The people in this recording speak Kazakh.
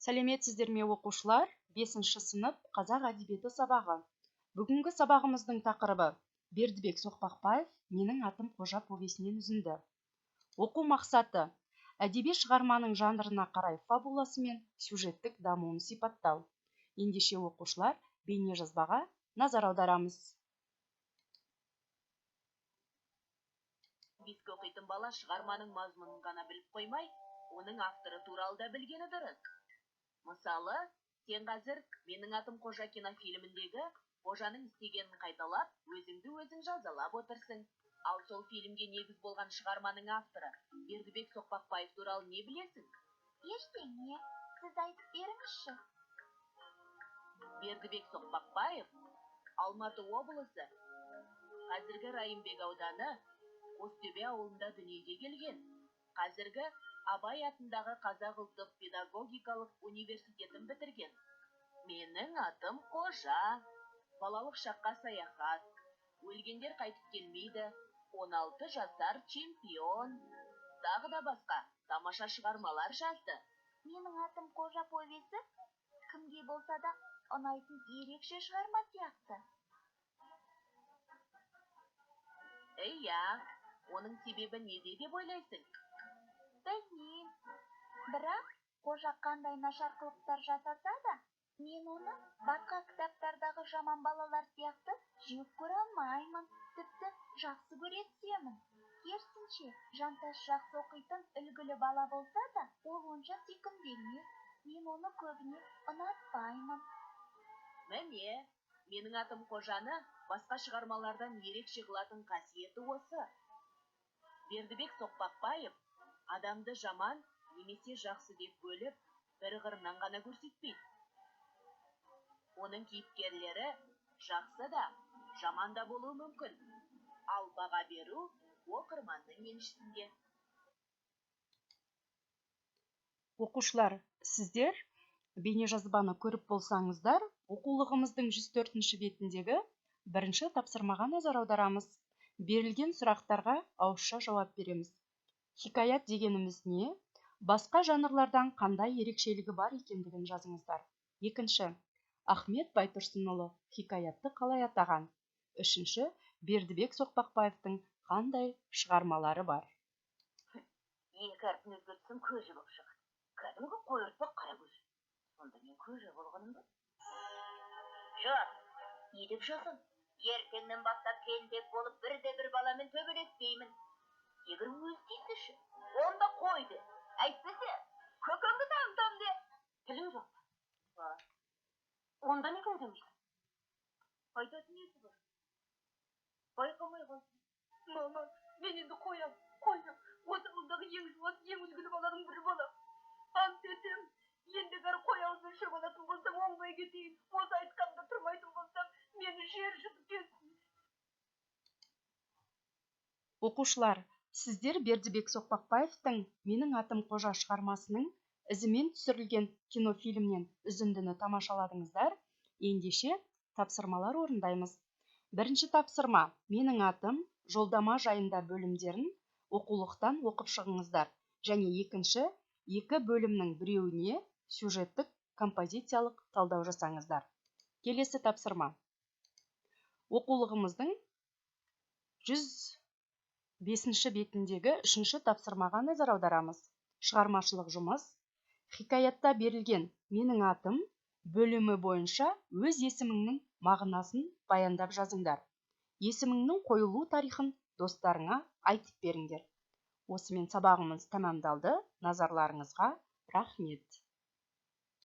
Сәлеметсіздер ме, оқушылар! Бесінші сынып, қазақ әдебиеті сабағы. Бүгінгі сабағымыздың тақырыбы: Бердібек Соқпақбаев «Менің атым Қожа» повесінен үзінді. Оқу мақсаты: әдеби шығарманың жанрына қарай фабуласы мен сюжеттік дамуын сипаттау. Ендеше, оқушылар, бейнежазбаға назар аударамыз. Беске оқитын бала шығарманың мазмұнын ғана біліп қоймай, оның авторы туралы да білгені дұрыс. Мысалы, сен қазір «Менің атым Қожа» кинофильміндегі Қожаның істегенін қайталап, өзіңді өзің жазалап отырсың. Ал сол фильмге негіз болған шығарманың авторы Бердібек Соқпақбаев туралы не білесің? Ештеңе, сіз айтып беріңізші. Бердібек Соқпақбаев Алматы облысы, қазіргі Райымбек ауданы, Қостөбе ауылында дүниеге келген. Қазіргі Абай атындағы Қазақ ұлттық педагогикалық университетін бітірген. «Менің атым Қожа», «Балалық шаққа саяхат», «Өлгендер қайтып келмейді», «16 жасар чемпион», тағы да басқа тамаша шығармалар жазды. «Менің атым Қожа» повесі кімге болса да ұнайтын ерекше шығарма сияқты. Иә, оның себебі неде деп ойлайсың? Білмеймін. Бірақ Қожа қандай нашар қылықтар жасаса да, мен оны басқа кітаптардағы жаман балалар сияқты жек көре алмаймын, тіпті жақсы көре түсемін. Керісінше, Жантас жақсы оқитын үлгілі бала болса да, ол онша сүйкімді емес. Мен оны көбіне ұнатпаймын. Міне, «Менің атым Қожаны» басқа шығармалардан ерекше қылатын қасиеті осы. Бердібек Соқпақбаев адамды жаман немесе жақсы деп бөліп, бір қырынан ғана көрсетпейді. Оның кейіпкерлері жақсы да, жаман да болуы мүмкін. Ал баға беру оқырманның еншісінде. Оқушылар, сіздер бейнежазбаны көріп болсаңыздар, оқулығымыздың 104 бетіндегі бірінші тапсырмаға назар аударамыз. Берілген сұрақтарға ауызша жауап береміз. Хикаят дегеніміз не? Басқа жанрлардан қандай ерекшелігі бар екендігін жазыңыздар. Екінші, Ахмет Байтұрсынұлы хикаятты қалай атаған? Үшінші, Бердібек Соқпақбаевтың қандай шығармалары бар? Екі әрпін өзгертсем, көже болып шығады. Кәдімгі қойыртпақ қара көже. Сонда мен көже болғаным ба? Жаз. Не деп жазам? Ертеңнен бастап тентек болып бірде бір баламен төбелеспеймін. Егер өзі тисе ше, онда қой де. Әйтпесе, көкеңді танытам де. Тілің жоқ па? Бар. Онда неге үндемейсің? Айтатын несі бар? Байқамай қалдым. Мама, мен енді қоям, қоям. Осы ауылдағы ең жуас, ең үлгілі баланың бірі болам. Ант етем, ендігәрі қой аузын шырмалатын болсам, оңбай кетейін. Осы айтқанымда тұрмайтын болсам, мені жер жұтып кетсін. Оқушылар, сіздер Бердібек Соқпақбаевтың «Менің атым Қожа» шығармасының ізімен түсірілген кинофильмнен үзіндіні тамашаладыңыздар. Ендеше, тапсырмалар орындаймыз. Бірінші тапсырма: «Менің атым», «Жолдама жайында» бөлімдерін оқулықтан оқып шығыңыздар және екінші екі бөлімнің біреуіне сюжеттік композициялық талдау жасаңыздар. Келесі тапсырма: оқулығымыздың 105 бетіндегі үшінші тапсырмаға назар аударамыз. Шығармашылық жұмыс: хикаятта берілген «Менің атым» бөлімі бойынша өз есіміңнің мағынасын баяндап жазыңдар. Есіміңнің қойылу тарихын достарыңа айтып беріңдер. Осымен сабағымыз тәмамдалды. Назарларыңызға рахмет.